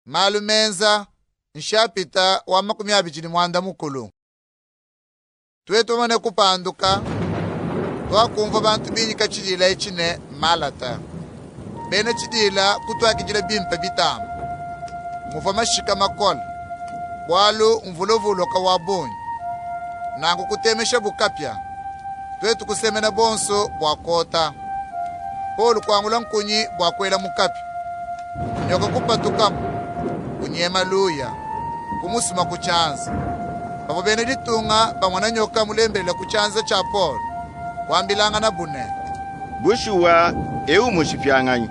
Malu menza, nshapita wa 24. Tuetu bamane kupanduka, tuakumvua bantu binyika tshidiila etshi ne, Malata. Bena tshidiila kutuakidila bimpe bitambe. Muvua mashika makole, bualu mvula uvua uloka wa bungi. Nanku kutemeshabu kapia, tuetu kusemena bonso bua kuota. Polu kuangula nkunyi bua kuela mu kapia. Nyoka kupatukamu, kunyema luya, kumusuma ku tshianza. Pavua bena ditunga bamona nyoka mulembelele ku tshianza tshia Polu, kuambilanganabu ne, Bushuwa, eu mmushipianganyi.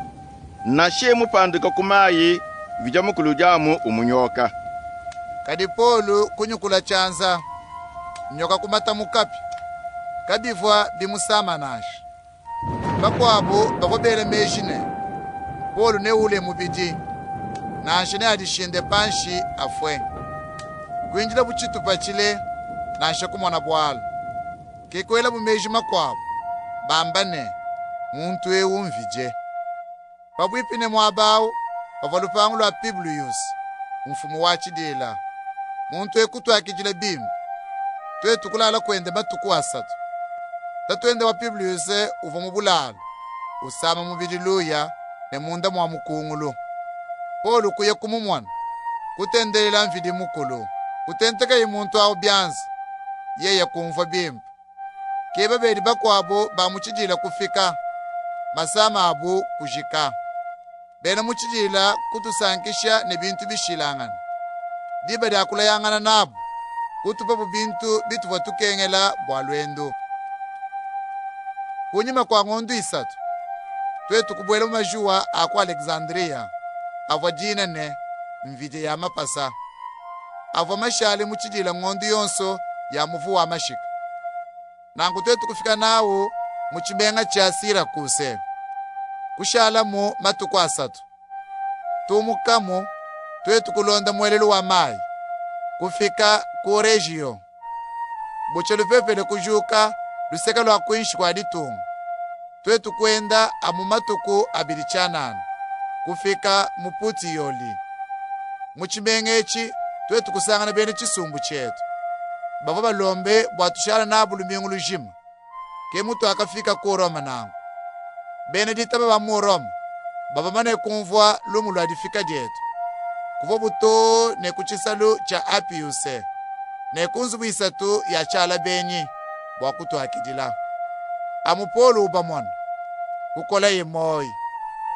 Nansha mupanduka ku mayi, Mvidi Mukulu udi amu umunyoka. Kadi Polu kunyukula tshianza, nyoka kumata mu kapia. Kabivua bimusama nansha. Bakuabu bavua bela meji ne, Polu neule mubidi, nansha neadishinde panshi afue. Kuindilabu tshitupa tshile, nansha kumona bualu. Ke kuelabu meji makuabu, bamba ne, Muntu ewu mmvidie. Pabuipi ne muaba awu pavua lupangu lua Publiuse, mfumu wa tshidiila. Muntu ewu kutuakidila bimpe. Tuetu kulala kuende matuku asatu. Tatuende wa Publiuse uvua mu bulalu, usama mubidi luya ne munda mua mukungulu. Polu kuya kumumona, kutendelela Mvidi Mukulu. Kutentekaye muntu awu bianza, yeye kumvua bimpe. Ke babedi bakuabu ba mu tshidiila kufika, masama abu kujika. Bena mu tshidiila kutusankisha ne bintu bishilangane. Diba dia kulayangana nabu, kutupabu bintu bituvua tukengela bua luendu. Kunyima kua ngondu isatu, tuetu kubuela mu majuwa a ku Aleksandriya avua dina ne, Mvidie ya Mapasa, avua mashale mu tshidiila ngondu yonso ya muvu wa mashika. Nanku tuetu kufika nawu mu tshimenga tshia Sirakuse, kushalamu matuku asatu. Tumukamu, tuetu kulonda muelelu wa mayi, kufika ku Regiyo. Butshia lupepele kujuka luseke lua kuinshi kua ditunga. Tuetu kuenda amu matuku abidi tshianana, kufika mu Putiyoli. Mu tshimenga etshi tuetu kusangana bena tshisumbu tshietu. Bavua balombe bua tushale nabu lumingu lujima. Ke mutuakafika ku Roma nanku. Bena ditaba ba mu Roma bavua bamane kumvua lumu lua difika dietu. Kuvuabu too ne ku tshisalu tshia Apiyuse ne ku nzubu isatu ya tshiala benyi bua kutuakidila. Amu Polu ubamona, kukolaye muoyi,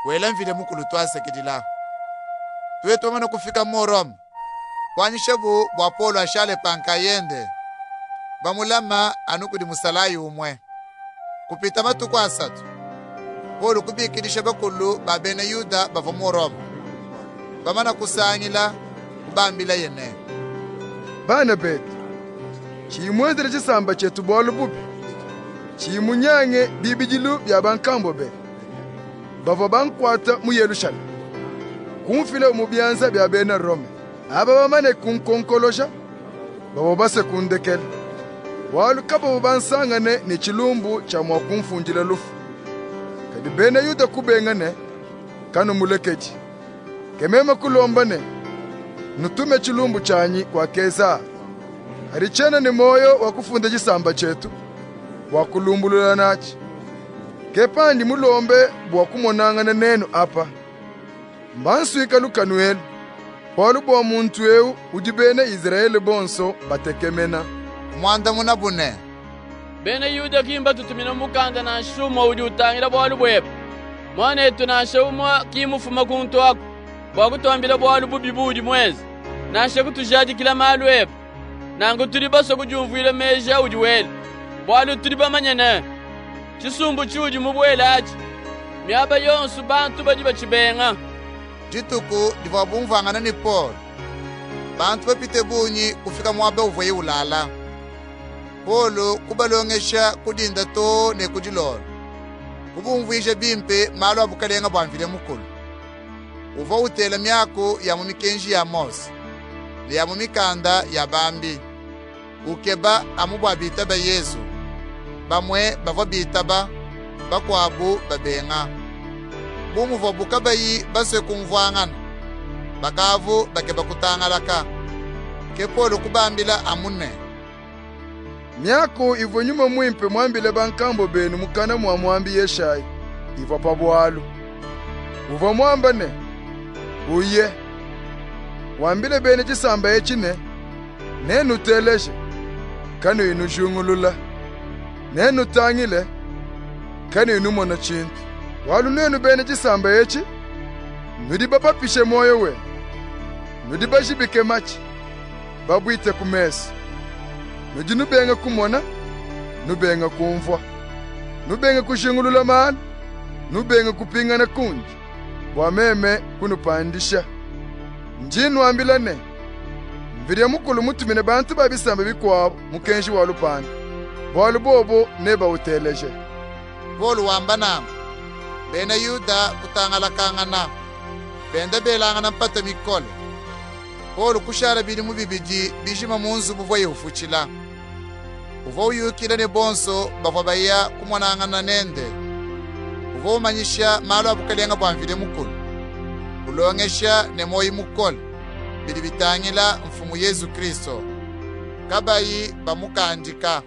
wela Mvidi Mukulu tuasakidila. Tuetu bamane kufika mu Rome, kuanyishabu bua Polu ashale pa nkayende, bamulama anu kudi musalayi umue. Kupita matuku asatu, Polu kubikidisha bakulu ba bena Yuda bavua mu Rome. Bamana kusangila, kubambilaye ne, Bana betu, tshiyi muenzele tshisamba tshietu bualu bubi, tshiyi munyange bibidilu bia bankambua betu, bavua bankuata mu Yerushalayime, kumfila mu bianza bia bena Rome. Aba bamane kunkonkoloja, bavua basue kundekela, bualu kabavua bansangane ne tshilumbu tshia mua kumfundila lufu. Kadi bena Yuda kubenga ne, Kanumulekedi. Ke meme kulomba ne, nutume tshilumbu tshianyi kua Kezare. Kadi tshiena ne muoyo wa kufunda tshisamba tshietu bua kulumbulula natshi. Ke pandi mulombe bua kumonangana nenu apa. Mbansuike lukanu elu, bualu bua muntu ewu udi bena Izrayele bonso batekemena. Kumuandamunabu ne, Bena Yuda ki mbatutumine mukanda nansha umue udi utangila bualu buebe. Muanetu nansha umue ki mufuma kuntu aku bua kutuambila bualu bubi buudi muenze, nansha kutujadikila malu ebe. Nanku tudi basue kudiumvuila meji audi wela, bualu tudi bamanye ne, tshisumbu tshiudi mubuele atshi, miaba yonsu bantu badi batshibenga. Dituku divuabu bumvuangana ne Polu, bantu bapite bungi kufika muaba uvuaye ulala. Polu kubalongesha ku dinda too ne ku dilolo, kubumvuija bimpe malu a Bukalenga bua Mvidi Mukulu. Uvua utela miaku ya mu mikenji ya Mose ne ya mu mikanda ya bambi, ukeba amu bua bitabe Yezu. Bamue bavua bitaba, bakuabu babenga. Bu muvuabu kabayi basue kumvuangana, Bakavu bakeba kutangalaka. Ke Polu kubambila amu ne, Miaku ivua Nyuma Muimpe muambile bankambua benu mukana mua muambi Yeshayi ivua pa bualu. Uvua muambe ne, Uye, wambile bena tshisamba etshi ne, Nenuteleje, kanuyi nujingulula. Nenutangile, kanuyi numona tshintu. Bualu nuenu bena tshisamba etshi, nudi bapapishe muoyo wenu, nudi bajibike matshi, babuite ku mesu. Nudi nubenga kumona, nubenga kumvua, nubenga kujingulula malu, nubenga kupingana kundi, bua meme kunupandisha. Ndi nnuambila ne, Mvidie Mukulu mutumine bantu ba bisamba bikuabu mukenji wa lupandu, bualu bobu nebauteleje. Polu wamba nanku, bena Yuda kutangalakangana, benda belangana mpata mikole. Polu kushala bidimu bibidi bijima mu nzubu uvuaye ufutshila. Uvua uyukila ne bonso bavua baya kumonangana nende. Uvua umanyisha malu a Bukalenga bua Mvidi Mukulu, ulongesha ne muoyi mukole bidi bitangila Mfumu Yezu Kristo, kabayi bamukandika.